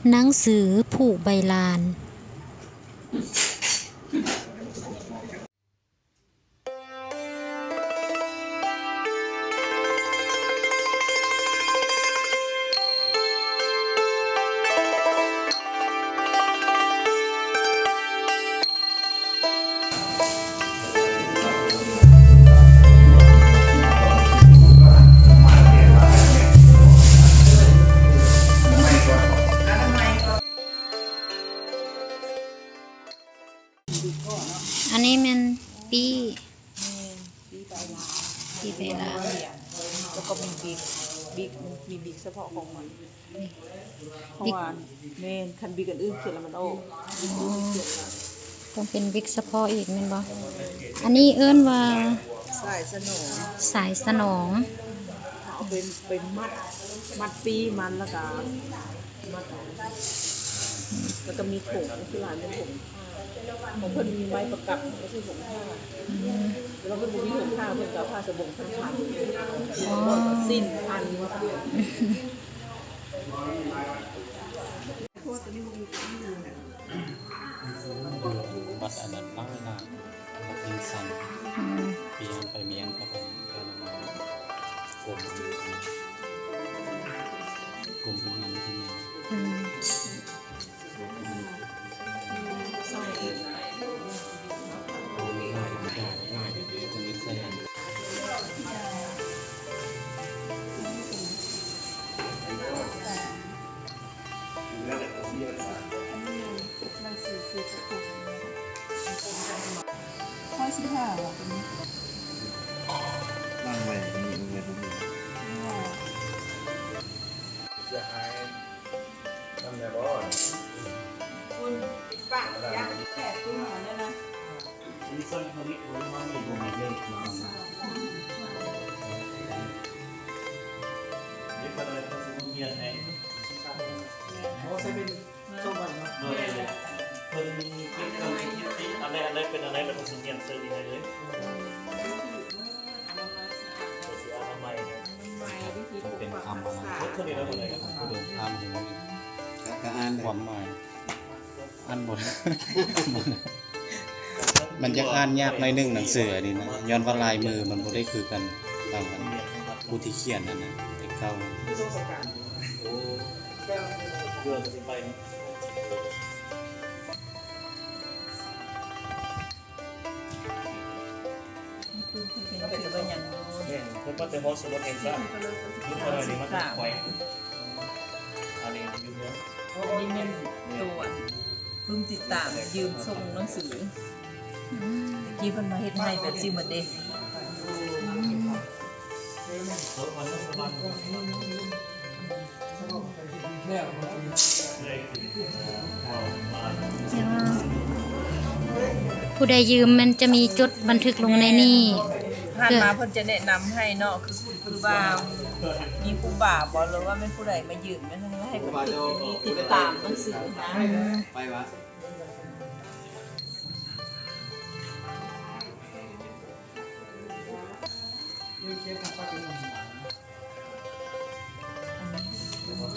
ໜັງສືຜູກໃບລານ. ອັນນີ້ແມ່ນປີ້ ແມ່ນ ປີ້ໃບລານ ປີ້ໃບລານ ແລ້ວກໍມີບິກ ບິກ ມີບິກສະເພາະຂອງມັນ ນີ້ ເພາະວ່າ ບິກ ແມ່ນ ຄັນບິກອັນອື່ນຂຽນແລ້ວມັນອອກ ບິກອັນອື່ນຂຽນແລ້ວ ຕ້ອງເປັນບິກສະເພາະອີກແມ່ນບໍ່? ອັນນີ້ເອີ້ນວ່າ ສາຍສະໜອງ ສາຍສະໜອງ ເອົາໄປ ໄປມັດ ມັດປີ້ມັນ ແລ້ວກໍ ແລ້ວກໍມີຖົງ ຄືລາຍເປັນຖົງຜ້າ ຂອງເພິ່ນມີໄມ້ປະກັບ ກໍຄືຖົງຜ້າ ແລ້ວເພິ່ນບໍ່ມີຖົງຜ້າ ເພິ່ນກໍເອົາຜ້າສະບົງ ຜ້າຂາວ ອໍ ສິ້ນພັນ ວັດອັນນັ້ນຫຼາຍໆ ວັດເຮັງຊັນ ອືມ ປີນັ້ນໄປມຽນກັບອັນ ໄປນຳ ກົມ ກົມໂຮງງານວິທະຍາ ອືມ. ຮ້ອຍສິບຫ້າ ວ່າຕົວນີ້ ວາງໄວ້ ນີ້ ເອີ ເອີ ເອີ ເສຍຫາຍນຳແດ່ບໍ່? ຄຸນປິດປາກ ຢ້ານແຂກຄຸນຫັ້ນນະ. ເພິ່ນເກັບເອົາສະຖິຕິ ອັນໃດ ອັນໃດເປັນອັນໃດ ແລ້ວເພິ່ນຊິຂຽນໃສ່ນີ້ໃຫ້ເລີຍ ເພື່ອຊິອະນາໄມ ມັນເປັນຄຳອັນນັ້ນ ເພິ່ນເດີນທາງເປັນ ກະອ່ານຄວາມໝາຍ ອ່ານບໍ່ໄດ້ ມັນຢາກອ່ານຍາກໜ້ອຍໜຶ່ງ ໜັງສືອັນນີ້ນະ ຍ້ອນວ່າລາຍມືມັນບໍ່ໄດ້ຄືກັນ ຕ່າງກັນ ຜູ້ທີ່ຂຽນນັ້ນນະ ແຕ່ເກົ່າ ເພິ່ນເປັນ ເພິ່ນວ່າຫຍັງຢູ່ ແມ່ນ ເພິ່ນວ່າແຕ່ຫໍສະໝຸດແຫ່ງຊາດ ຢູ່ເທົ່າໃດນີ້ມາແຕ່ແຂວງ ອັນນີ້ຢູ່ເມືອງ ອັນນີ້ແມ່ນໂຕອັນ ປຶ້ມຕິດຕາມຢືມສົ່ງໜັງສື ອືມ ຕະກີ້ເພິ່ນມາເຮັດໃຫ້ແບບຊີ້ໝົດເດ້ ອືມ. ຜູ້ໃດຢືມແມ່ນຈະມີຈົດບັນທຶກລົງໃນນີ້ ຜ່ານມາເພິ່ນຈະແນະນຳໃຫ້ເນາະ ຄື ຄືວ່າມີຄູບາບໍ ຫຼືວ່າແມ່ນຜູ້ໃດມາຢືມ ແມ່ນໃຫ້ບັນທຶກ ມີຕິດຕາມໜັງສືນະ ອືມ.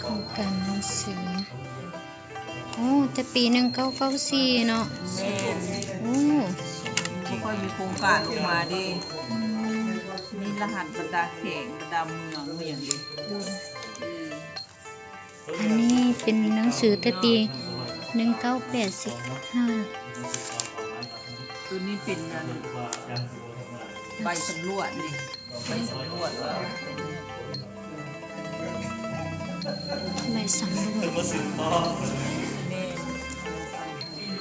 ໂຄງການໜັງສື ໂອ້ ແຕ່ປີໜຶ່ງເກົ້າເກົ້າສີ່ເນາະ ແມ່ນ ໂອ້ ບໍ່ຄ່ອຍມີໂຄງການອອກມາເດ້ ອືມ ມີລະຫັດບັນດາແຂວງ ບັນດາເມືອງ ມີຫຍັງເດ້ ໂດຍ ອືມ. ອັນນີ້ເປັນໜັງສືແຕ່ປີໜຶ່ງເກົ້າແປດສິບຫ້າ ໂຕນີ້ເປັນອັນ ໃບສຳຫຼວດນີ້ ໃບສຳຫຼວດວ່າ ໃບສຳຫຼວດ ແມ່ນ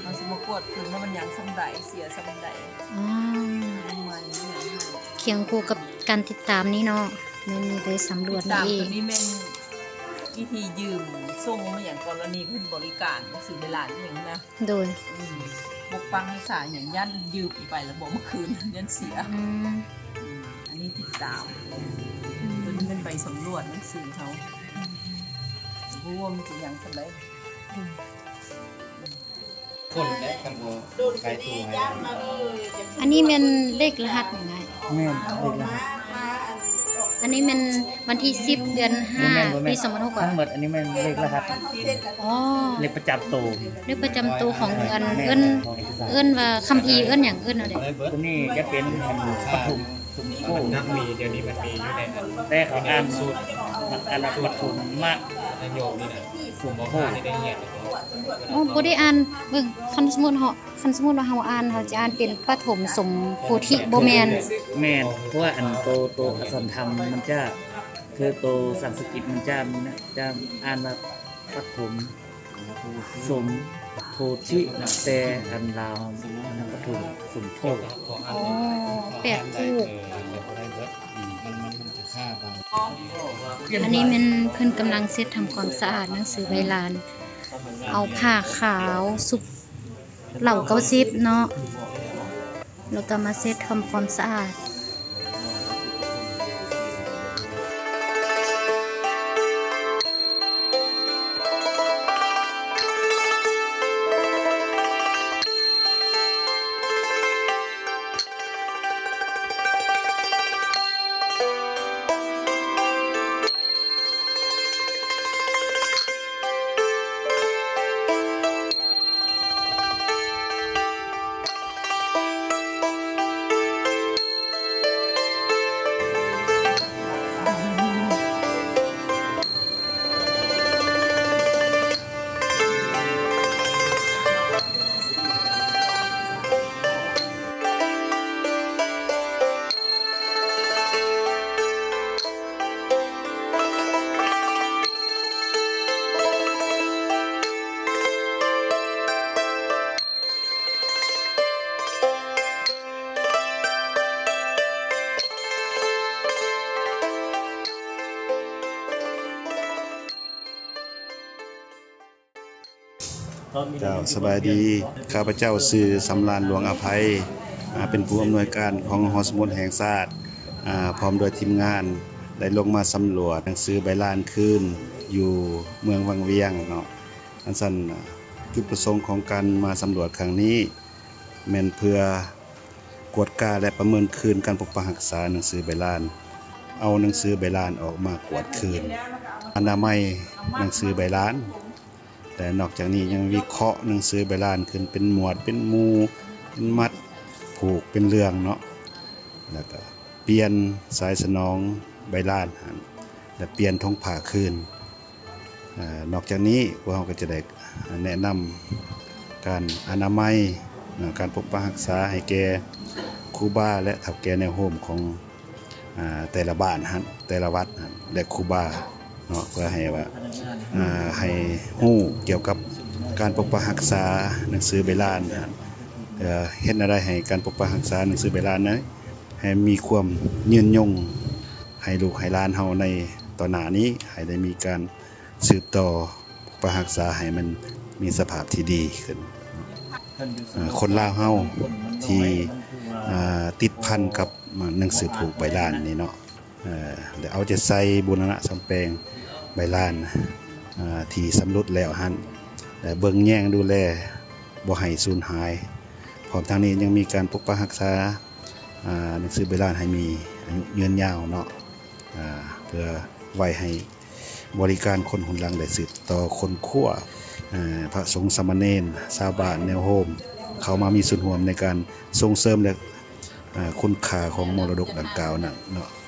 ເຮົາຊິມາກວດຄືນວ່າມັນຍັງສ່ຳໃດ ເສຍສ່ຳໃດ ອືມ ໃໝ່ ຄຽງຄູ່ກັບການຕິດຕາມນີ້ເນາະ ແມ່ນມີໃບສຳຫຼວດນີ້ອີກ ຕິດຕາມໂຕນີ້ແມ່ນ ວິທີຢືມສົ່ງມາຫຍັງ ກໍລະນີເພິ່ນບໍລິການໜັງສືເວລາອີ່ຫຍັງນະ ໂດຍ ອືມ ປົກປັກຮັກສາຫຍັງ ຢ້ານຢືມໄປແລ້ວບໍ່ມາຄືນ ຢ້ານເສຍ ອືມ ອັນນີ້ຕິດຕາມ ອືມ ໂຕນີ້ແມ່ນໃບສຳຫຼວດໜັງສືເຮົາ ອືມ ບໍ່ຮູ້ວ່າມັນຊິຫຍັງສ່ຳໃດ ໂດຍ. ຄົນແຫຼະ ຄັນບໍ່ກາຍຕົວໃຫ້ ອັນນີ້ແມ່ນເລກລະຫັດຫຍັງອ້າຍ? ແມ່ນ ເລກລະຫັດ ອັນນີ້ແມ່ນວັນທີສິບ ເດືອນຫ້າ ບໍ່ແມ່ນ ບໍ່ແມ່ນ ປີສອງພັນຫົກ ທັງໝົດອັນນີ້ແມ່ນເລກລະຫັດ ອໍ ເລກປະຈຳໂຕ ເລກປະຈຳໂຕຂອງອັນ ແມ່ນ ເອີ້ນ ຂອງເອກະສານ ເອີ້ນວ່າຄຳພີເອີ້ນຫຍັງ ເອີ້ນແນວໃດ? ຕົວນີ້ຈະເປັນປະຖົມສົມໂພດ ມັນມີ ດຽວນີ້ມັນມີຢູ່ໃນອັນ ແຕ່ເຂົາອ່ານສູດ ອັນປະຖົມມະ ນະໂຍມນີ້ນະ ສົມໂພດ ອໍ ບໍ່ໄດ້ອ່ານ ເບິ່ງ ຄັນສົມມຸດເຮົາ ຄັນສົມມຸດວ່າເຮົາອ່ານ ເຮົາຈະອ່ານເປັນປະຖົມສົມໂພທິ ບໍ່ແມ່ນ? ແມ່ນ ເພາະວ່າອັນໂຕ ໂຕອັກສອນທຳມັນຈະ ຄືໂຕສັນສະກິດມັນຈະມີນະ ຈະອ່ານວ່າປະຖົມສົມໂພທິ ແຕ່ອັນລາວມັນປະຖົມສົມໂພດ. ອໍ ແປດຄູ່. ອັນນີ້ແມ່ນເພິ່ນກຳລັງເຊັດທຳຄວາມສະອາດໜັງສືໃບລານ ເອົາຜ້າຂາວຊຸບ ເຫຼົ້າເກົ້າສິບເນາະ ແລ້ວກໍມາເຊັດທຳຄວາມສະອາດ. ເຈົ້າ ສະບາຍດີ. ຂ້າພະເຈົ້າຊື່ ສຳລານ ຫຼວງອະໄພ ອາ ເປັນຜູ້ອຳນວຍການຂອງຫໍສະໝຸດແຫ່ງຊາດ ອາ ພ້ອມດ້ວຍທີມງານ ໄດ້ລົງມາສຳຫຼວດໜັງສືໃບລານຄືນ ຢູ່ເມືອງວັງວຽງເນາະ. ອັນຊັ້ນ ຈຸດປະສົງຂອງການມາສຳຫຼວດຄັ້ງນີ້ ແມ່ນເພື່ອກວດກາ ແລະ ປະເມີນຄືນການປົກປັກຮັກສາໜັງສືໃບລານ, ເອົາໜັງສືໃບລານອອກມາກວດຄືນ, ອະນາໄມໜັງສືໃບລານ ແລະ ນອກຈາກນີ້ຍັງວິເຄາະໜັງສືໃບລານຂຶ້ນເປັນໝວດ, ເປັນໝູ່, ເປັນມັດ, ຜູກເປັນເລື່ອງເນາະ, ແລ້ວກະປ່ຽນສາຍສະໜອງໃບລານຫັ້ນ ແລະ ປ່ຽນຖົງຜ້າຄືນ. ອາ ນອກຈາກນີ້ ພວກເຮົາກໍຈະໄດ້ແນະນຳການອະນາໄມ ການປົກປັກຮັກສາໃຫ້ແກ່ຄູບາ ແລະ ເຖົ້າແກ່ແນວໂຮມຂອງ ອາ ແຕ່ລະບ້ານຫັ້ນ ແຕ່ລະວັດຫັ້ນ ແລະ ຄູບາເນາະ ເພື່ອໃຫ້ວ່າ ອາ ໃຫ້ຮູ້ກ່ຽວກັບການປົກປັກຮັກສາໜັງສືໃບລານຫັ້ນ ເອີ ເຮັດແນວໃດໃຫ້ການປົກປັກຮັກສາໜັງສືໃບລານນັ້ນ ໃຫ້ມີຄວາມຍືນຍົງ ໃຫ້ລູກໃຫ້ຫຼານເຮົາໃນຕໍ່ໜ້ານີ້ ໃຫ້ໄດ້ມີການສືບຕໍ່ປົກປັກຮັກສາໃຫ້ມັນມີສະພາບທີ່ດີຂຶ້ນ. ເອີ ຄົນລາວເຮົາທີ່ ເອີ ຕິດພັນກັບໜັງສືຜູກໃບລານນີ້ເນາະ ເອີ ໄດ້ເອົາໃຈໃສ່ບູລະນະສ້ອມແປງໃບລານ ເອີ ທີ່ຊຳລຸດແລ້ວຫັ້ນ ແລະ ເບິ່ງແຍງດູແລບໍ່ໃຫ້ສູນຫາຍ. ພ້ອມທັງນີ້ຍັງມີການປົກປັກຮັກສາ ອາ ໜັງສືໃບລານໃຫ້ມີອາຍຸຍືນຍາວເນາະ ອາ ເພື່ອໄວ້ໃຫ້ບໍລິການຄົນຮຸ່ນຫຼັງໄດ້ສືບຕໍ່ຄົ້ນຄວ້າ ອາ ພະສົງສາມະເນນ ຊາວບ້ານແນວໂຮມ ເຂົ້າມາມີສ່ວນຮ່ວມໃນການສົ່ງເສີມ ແລະ ອາ ຄຸນຄ່າຂອງມໍລະດົກດັ່ງກ່າວນັ້ນເນາະ.